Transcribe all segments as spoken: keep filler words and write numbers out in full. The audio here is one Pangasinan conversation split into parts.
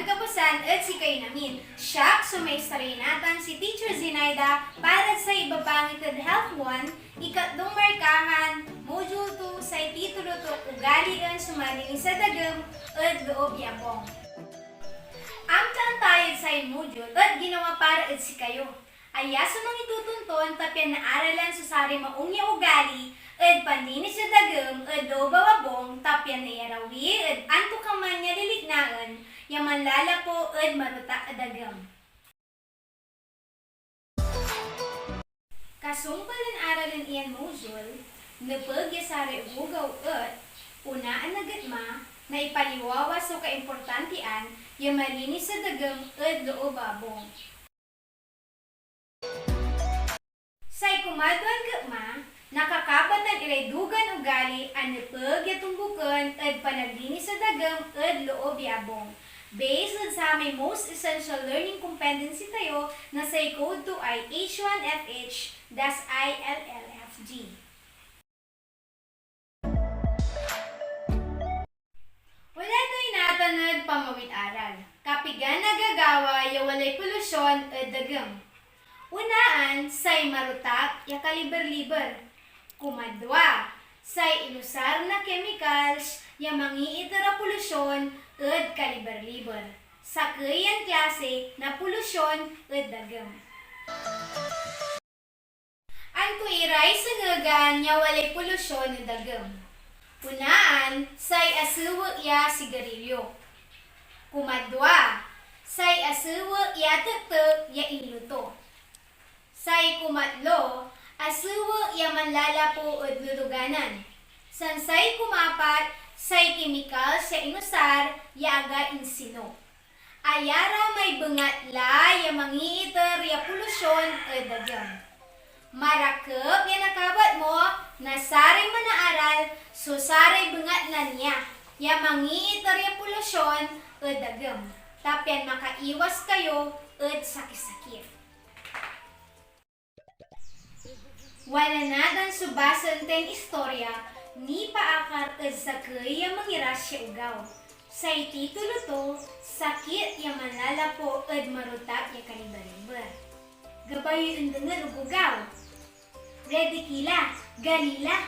Kabuasan ed sikayon amin. Siak so maestra yo natan, si Teacher Zenaida, para ed say ibabangit ed Health one, ikatlong markahan, Module two, say titulo to, Ugalien so Malinis a Dagem ed Loob ya Abung. Amtaan tayo ed say module et ginawa para ed sikayo. Aya so mangitutunton ta pian naaralan so saray maung ya ugali ed panlinis ya dagem ed loob a abung, ta pian naiyarawi ed antokaman ya liliknaen ya manlalapo ed marutak a dagem. Kasumpal nen aralen iyan module, nepeg ya saray ogogaw et onaan na getma na ipaliwawa so kaimportantian ya malinis a dagem ed loob a abung. Say kumadwan getma, nakakabatan iray dugan ugali a nepeg ya tombuken ed panaglinis a dagem ed loob ya abung, based ed samay most essential learning competency tayo na say code to ay H one F H dash I L L F G. Wala tayo natan ed pamawit aral. Kapigan a gagawa ya walay polusyon ed dagem? Onaan, say marutak ya kaliber-liber. Kumadwa, say inusar na chemicals ya mangiiter a polusyon ed kaliber-liber. Sakey yan klase na polusyon ed dagem. Anto iray sengegan ya walay polusyon ed dagem? Onaan, say asewek ya sigarilyo. Kumadwa, say asewek ya tektek ya inluto. Say kumatlo, asewek ya manlalapo ed luluganan. Sansay kumapat, say kemikal ya inusar ya aga insino. Aya ra may bengatla ya mangiiter ya polusyon ed dagem. Marakep ya nakabat mo na saray manaaral so saray bengatla nia ya mangiiter ya polusyon ed dagem, ta pian makaiwas kayo ed sakisakit. Wala natan so basaen tan istorya nipaakar ed sakey ya mangiras ya ogaw. Say titulo to, Sakit ya Manlalapo ed Marutak ya Kaliber-liber. Gabay yoy ondengel, ogogaw. Ready ki la, gali la.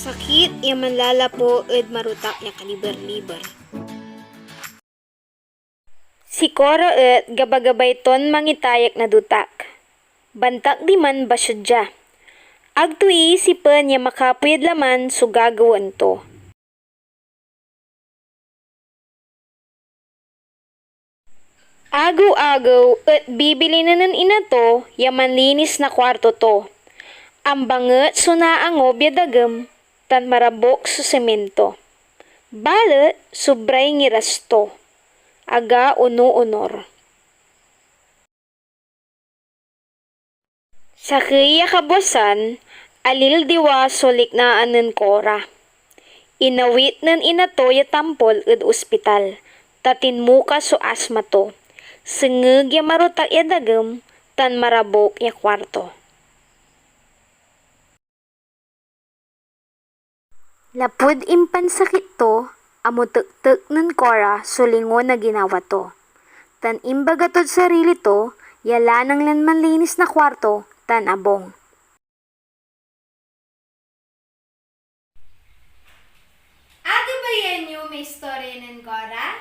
Sakit ya manlalapo ed marutak ya kaliber-liber. Si Cora et gabagabay ton mangitayak na dutak. Bantak diman basiod dia. Agto iisipen ya makapoy ed laman so gagawaen to. Agew-agew et bibilinen nen ina to ya manlinis na kuarto to. Ambanget so naangob ya dagem tan marabok so semento. Balet sobray ngiras to. Aga onoonor. Sakey ya kabuasan, alildiwa so liknaan nen Cora. Inawit nen ina to ya tampol ed ospital, ta tinmuka so asma to, sengeg ya marutak ya dagem, tan marabok ya kuarto. Lapud impansakit to, amotektek nen Cora so lingon a ginawa to, tan imbaga tod sarili to ya lanang lan manlinis na kuarto tan abung. Agabayan yo may istorya nen Cora?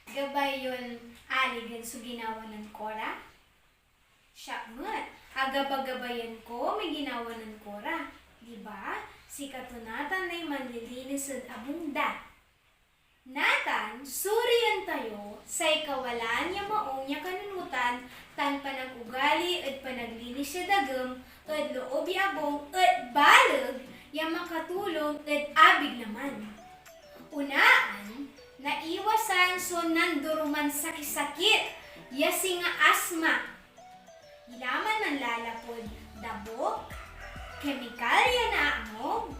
Gabay yon aligen so ginawa nen Cora? Siak met, agabagabayan ko may ginawa nen Cora. Di ba? Sikato natan lay manlilinis ed abung da. Natan, surian tayo say kawalaan ya maung ya kanunotan tan panag-ugali ed panaglinis ya dagem ed loob ya abung et baleg ya makatulong ed abig laman. Onaan, naiwasan so nandoroman sakisakit ya singa asma, ilaman manlalapud dabok, kemikal ya naangob,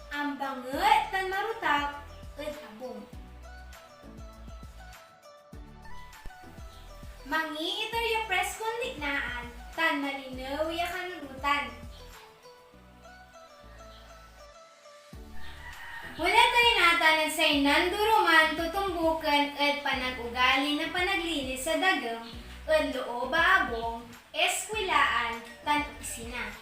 ambanget tan marutak ed abung. Mangiiter ya preskon liknaan tan malinew ya kanunotan. Wala tayo natan Tan say nandoroman totombuken ed panag-ogali na panaglinis a dagem ed loob a abung, eskwelaan, tan opisina.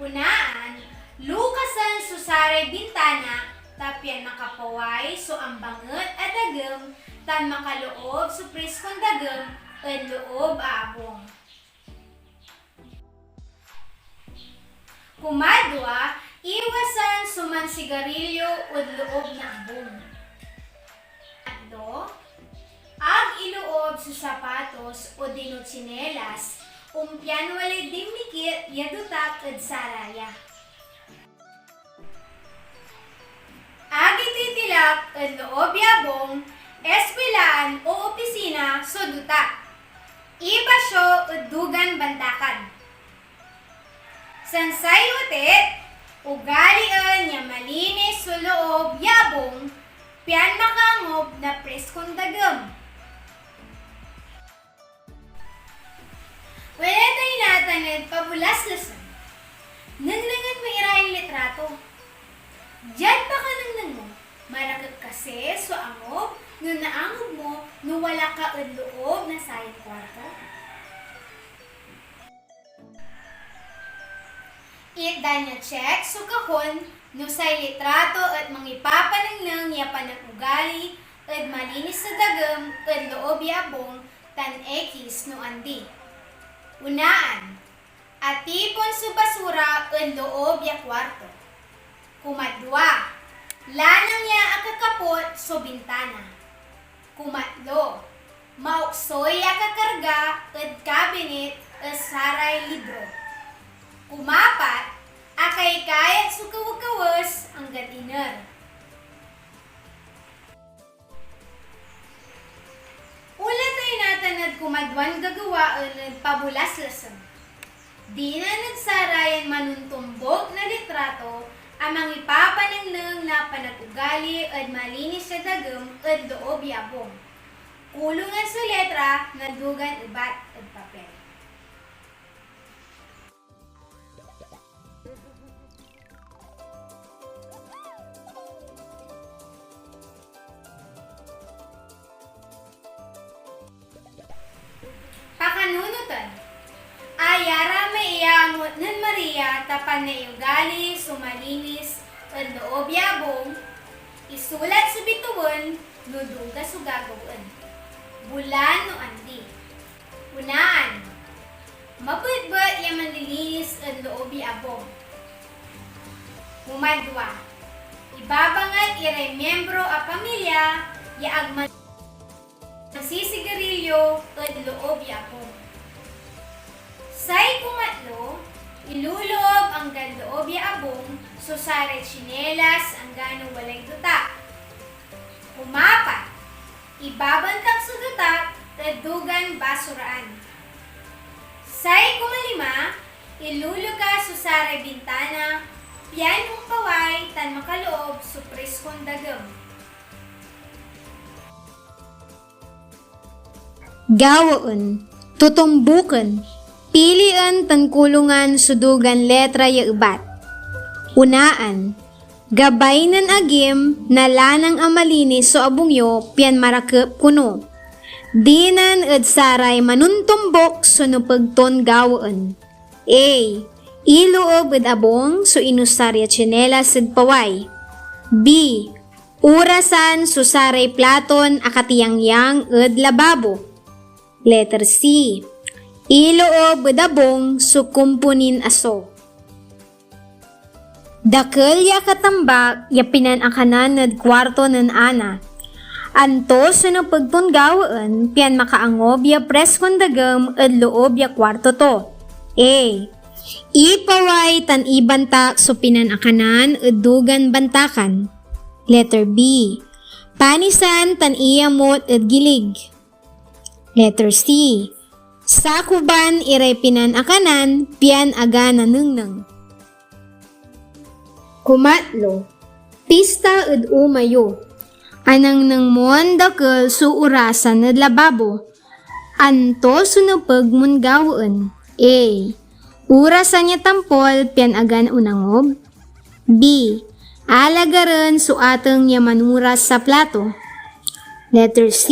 Unaan, lukasen so saray bintana, ta pian makapaway so ambanget a dagem tan makaloob so preskon dagem ed loob a abung. Kumadwa, iwasan so mansigarilyo ed loob na abung. Tatlo, ag iloob so sapatos odino tsinelas, ompian walay dinmikit ya dotak ed saraya. Ag ititilak ed loob ya abung, eskwelaan o opisina so dotak. Ibasyo ed dugan bantakan. Sansay oti, ugalien ya malinis so loob ya abung pian makaangob na preskon dagem. Wala tayo natan ed pabolaslasen. Nengnengen mo irayan litrato. Diad pakanengneng mo, marakep kasi so angob no naangob mo no wala ka ed loob na sayan kuarto? Itdan ya check so kahon no say litrato et mangipapanengneng ya panag-ogali ed malinis a dagem ed loob ya abung tan ekis no andi. Unaan, atipon so basura ed loob ya kuarto. Kumadwa, lanang ya akakapot so bintana. Kumatlo, maoksoy ya akakarga ed kabinet ed saray libro. Kumapat, akaykayat so kawekawes anggad iner. Onla tayo natan ed kumadwan gagawaen ed pabolaslasen. Dinan ed sarayan manontombuk na litrato a mangipapanengneng na panag-ogali ed malinis ya dagem ed loob ya abung. Kulongan so letra na dugan ebat ed papel. Pakanunoten. Aya ra may iyaamot nen Maria ta panyay ugali so malinis ed loob ya abung, isulat so bitewen no duga so gagawaen, bulan no andi. Unaan, mabetbet ya manlilinis ed loob ya abung. Kumadwa, ibabangat iray miembro a pamilya ya ag mansisigarilyo ed loob ya abung. Say kumatlo, iloloob anggad loob ya abung so saray tsinelas anggano walay dotak. Kumapat, ibabantak so dotak ed dugan basuraan. Say kumalima, iluluka so saray bintana, pian ompaway tan makaloob so preskon dagem. Gawaen, totombuken, pilien tan kulongan so dugan letra ya ebat. Unaan, gabay nen agim na lanang a malinis so abung yo pian marakep kono. Dinan ed saray manontombuk so nepeg ton gawaen. A, iloob ed abung so inusar ya tsinelas ed paway. B, orasan so saray platon akatiyangyang ed lababo. Letter C, iloob ed abung so komponin aso. Dakel ya akatambak ya pinanakanan ed kuarto nen Ana. Anto so nepeg ton gawaen pian makaangob ya preskon dagem ed loob ya kuarto to? A, ipaway tan ibantak so pinanakanan ed dugan bantakan. Letter B, panisan tan iyamut ed gilig. Letter C, sakuban iray pinanakanan pian aga nanengneng. Kumatlo, pista ed uma yo. Anengneng mon dakel so orasan ed lababo. Anto so nepeg mon gawaen? A, orasan ya tampol pian agan onangob. B, Alagaren so ateng ya manuras a plato. Letter C.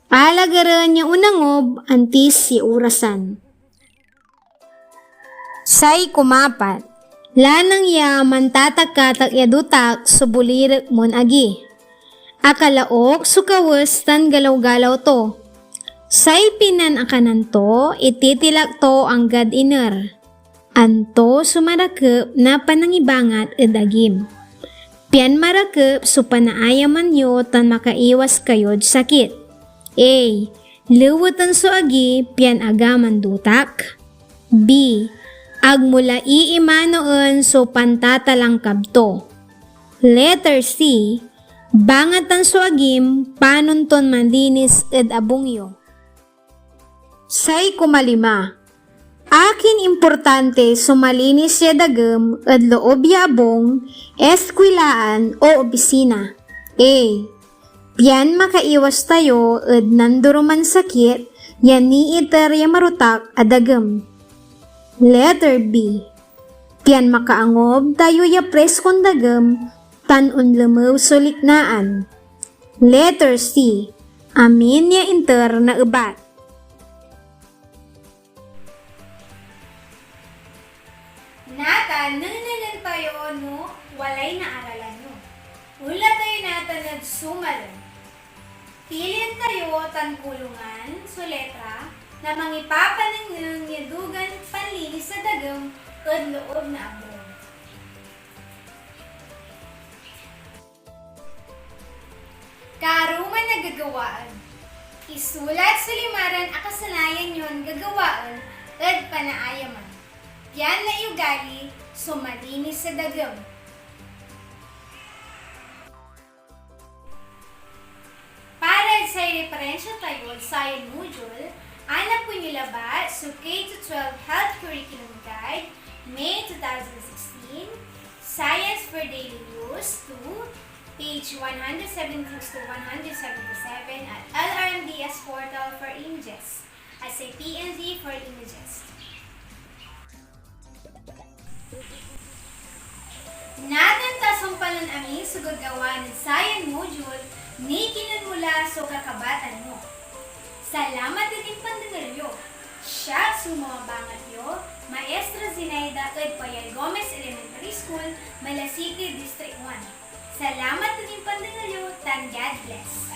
Alagaren ya onangob antis ya orasan. Say kumapat, lanang ya mantatakkatak ya dotak so bolirek mon agi. Akalaok so kawes tan galaw-galaw to. Say pinanakanan to, ititilak to anggad iner. Anto so marakep na panangibangat ed agim? Pian marakep so panaayaman yo tan makaiwas kayod sakit. A. Leweten so agi pian aga mandotak. B. Agmo la iimanoen so pantatalangkab to. Letter C. Bangatan so agim, panon ton manlinis ed abung yo. Say kumalima. Akin importante so malinis ya dagem ed loob ya abung, eskwilaan, o opisina? A. Pian makaiwas tayo ed nandoroman sakit ya niiter ya marotak a dagem. Letter B. Pian makaangob tayo ya preskon dagem tan onlemew so liknaan. Letter C. Amin ya inter na ebat. Natan, nengnengen tayo no walay naaralan yo. Onla tayo natan ed sumalen. Pilien tayo tan kulongan so letra na mangipapanengneng ya dugan panlinis na dagem ed loob na abung. Kaaruman na gagawaan. Isulat so limaran a kasanayan yon gagawaen ed panaayaman, pian naiugali so malinis a dagem. Para ed say referensya tayod sayan module, anapen yo labat so K to twelve Health Curriculum Guide, May two thousand sixteen, Science for Daily Use two, page one hundred seventy-six to one hundred seventy-seven at L R M D S portal for images, at say P N G for images. Natan ta sumpalen amin so gagawa nen sayan module, nikinon mo la so kakabatan mo. Salamat ed impandengel yo. Siak so mamabangat yo, Maestra Zinaida ed Payal Gomez Elementary School, Malasiqui, District one. Salamat ed impandengel yo, tan God bless.